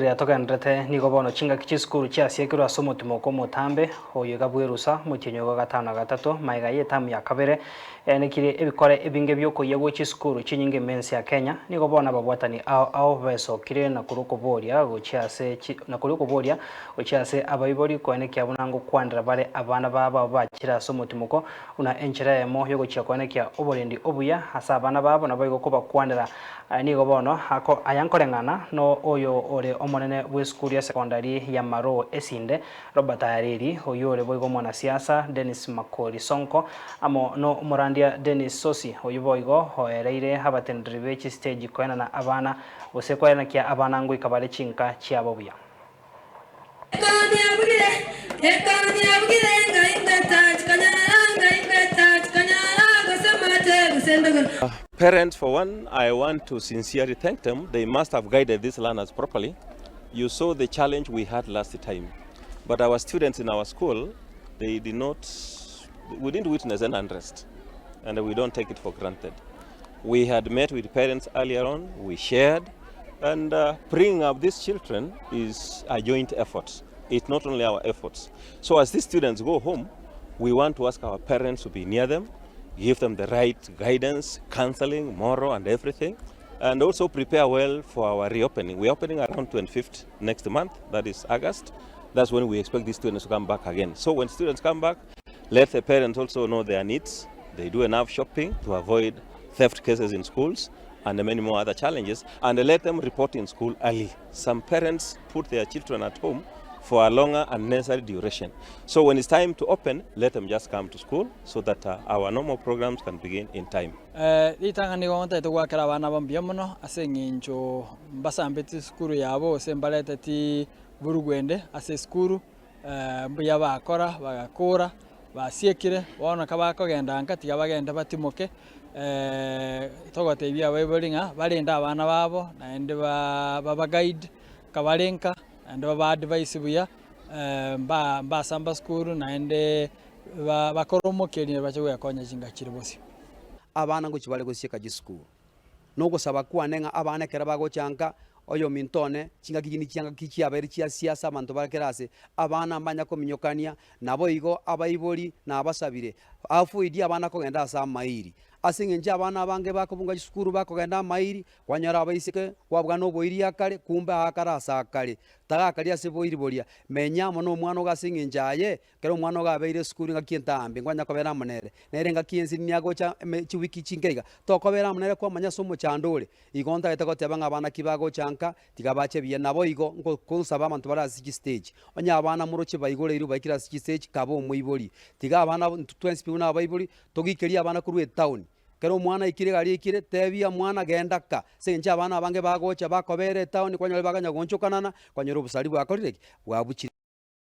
Rigereria togendererete nigo bono chingaki chisukuru chiasiekirwe ase omotimoko omotambe oyo iga bw'erusa omotienyi ogo gatano na gatato magega y'etamu ya kabere Yaenekire ebikore ebinge bi'okoyia gwe chisukuru chinyinge ime ense ya Kenya, nigo bono ababwatani ao ao besokire na korwa okoboria gochia ase chi na koria okoboria gochia ase abaibori koenekia buna ngokwanera bare abana babo abwo bachire ase omotimoko buna enchera eyemo yogochia koenekia oborendi obuya ase abana babo naboigo kobakwanera Nigo bono ako aya nkoreng'ana no oyo ore omonene bw'esukuru ya sekondari ya Maroo Esinde Robert Ayareri, oyio ore boigo omwanasiasa Dennis Makori Sonko, amo nomorandia Dennis Sosi, oyio boigo oereire abateneneri be chisiteji koenana abana gose koenekia abana ngoika bare chinka chiabo buya. Parents for one, I want to sincerely thank them. They must have guided these learners properly. You saw the challenge we had last time. But our students in our school, they did not, we didn't witness any unrest. And we don't take it for granted. We had met with parents earlier on, we shared, and uh, bringing up these children is a joint effort. It's not only our efforts. So as these students go home, we want to ask our parents to be near them, give them the right guidance, counseling, moral, and everything, and also prepare well for our reopening. We're opening around 25th next month, that is August. That's when we expect these students to come back again. So when students come back, let the parents also know their needs. They do enough shopping to avoid theft cases in schools and many more other challenges, and let them report in school early. Some parents put their children at home for a longer unnecessary duration. So when it's time to open, let them just come to school so that uh, our normal programs can begin in time. Eh, ritang'ani nigo ntagete goakera abana aba mbuya mono ase eng'encho mbasambeti esukuru yabo gose mbareteti burugu ende ase esukuru, eh, mbuya bakora bagakora, basiekire, bono kabakogenda nka tiga bagende batimoke, togotebia abaibori ng'a barende abana babo naende ba babaguide kabare nka, naende baba advise buya, mba mbasamba sukuru naende ba bakore omokia bache goekonya chingaki chire bosio. Abana ngochia bare gosieka chisukuru, na ogosaba kwane ng'a abana ekero bagocha nka, oyominto one, chingaki chinde chiangaki chiabeire chia siasa abanto bare kera ase, abana mbanya kominyokania, naboigo abaibori nabasabire, avoid abana kogenda ase amairi. Ase eng'encho abana abange bakobunga chisukuru bakogenda amairi, Kwanyora abaiseke kwabwana oboiri akare, kumbe aakare ase akare. Tagakaria ase boiri boria. Menya amo nomwana ogo ase engencho aye, ekero omwana ogo abeire esukuru engaki entambe, nkwanya kobera amo nere. Nere engaki y'ensinini agocha eme chiwiki chinke iga, tokobera amo nere kwamanya ase omochando ore. Igo ntagete goteba ng'a abana ki bagocha nka, tiga bache buya. Naboigo nko konsaba abanto bare ase chistage, onye abana moroche baigoreirwe baikire ase chistage, kabe omoibori. Tiga abana intwe twensi pi buna abaibori, togikerie abana korwa etown. Ekero omwana aikire egari aikire, tebia mwana genda ka, ase eng'encho abana abange bagocha bakobera etaoni kwanyora baganya goonchokanana, kwanyora obosari bwakorire ki? Bwabuchire.